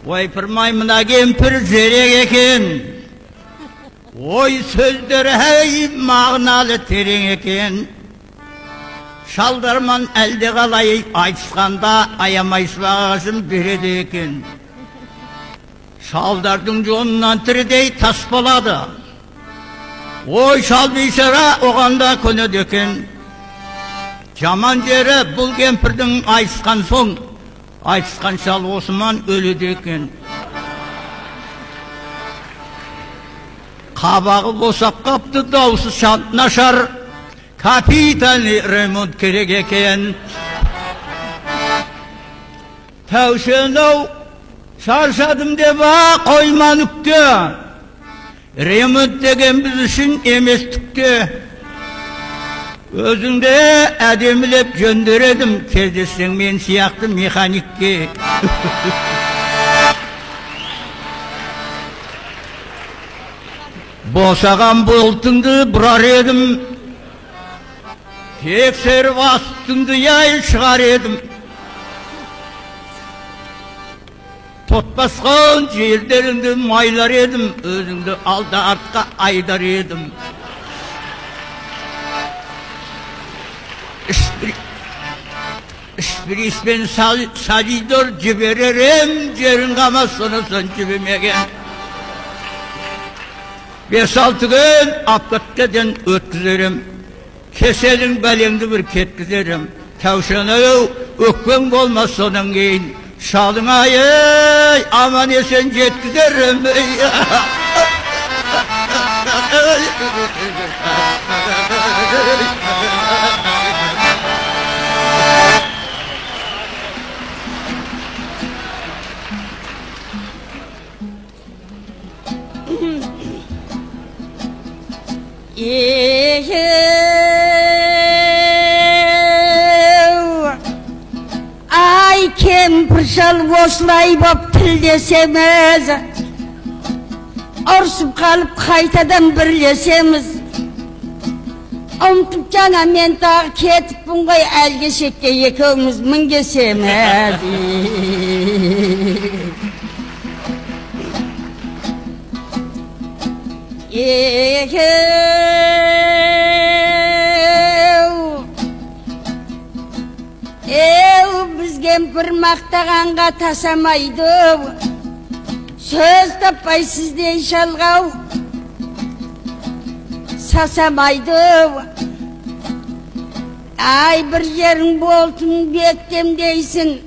Ойпырмай, мына кемпір зерек екен. Ой сөздері әй мағыналы терең екен. Шалдарман әлде қалай айтысқанда аямай сыбағасын береді екен. Шалдардың жонынан тірідей тас болады. Ой, шал бейшара оған да көнеді екен. Жаман жері бұл кемпірдің айтысқан соң, айтысқан шал осыман өледі екен. Қабағы босап қапты, даусы нашар, капитальный ремонт керек екен. Тәушен-ау, шаршадым деп қойма нүкте. Ремонт деген біз үшін емес түкте. Өзіңде әдемілеп жөндер едім, кездессең мен сияқты механикке. Босаған болтыңды бұрар едім, тексеріп астыңды яй шығар едім. Тот басқан желдеріңді майлар едім, өзіңді алда артқа айдар едім. Шприцпен солидор жіберер ем, жерің қалмас сонысын жібімеген. 5-6 күн апкеттеден өткізерім, кеселің бәлеңді бір кеткізерім. Тәушен-ау, өкпең болмас содан кейін, шалың ай, аман есен жеткізерім. Ай, кемпір шал осылай боп тілдесеміз, ұрсып қалып қайтадан бірлесеміз. Ұмтып жаңа мен тағы кетіппін ғой, әлгі шекке екеуміз мінгесеміз. Еу, біз кемпір мақтағанға тасамайды, сөз таппай сіздей шалғау сасамайды. Ай, бір жерің болсын бектем дейсің,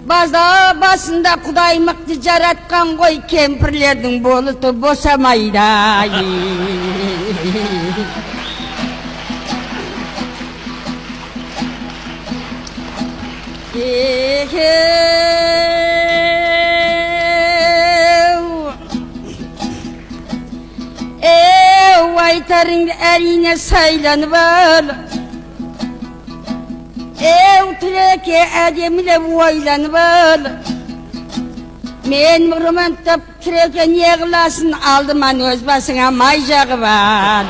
база басында Құдай мықты жаратқан ғой, кемпірлердің болыты босамайды. Еу, айтарың әрине сайланып ал. Еу, Тілеке, әдемілеп ойланып ал. Мен ремонттап Тілеке не қыласың, алдыман өз басыңа май жағып ал.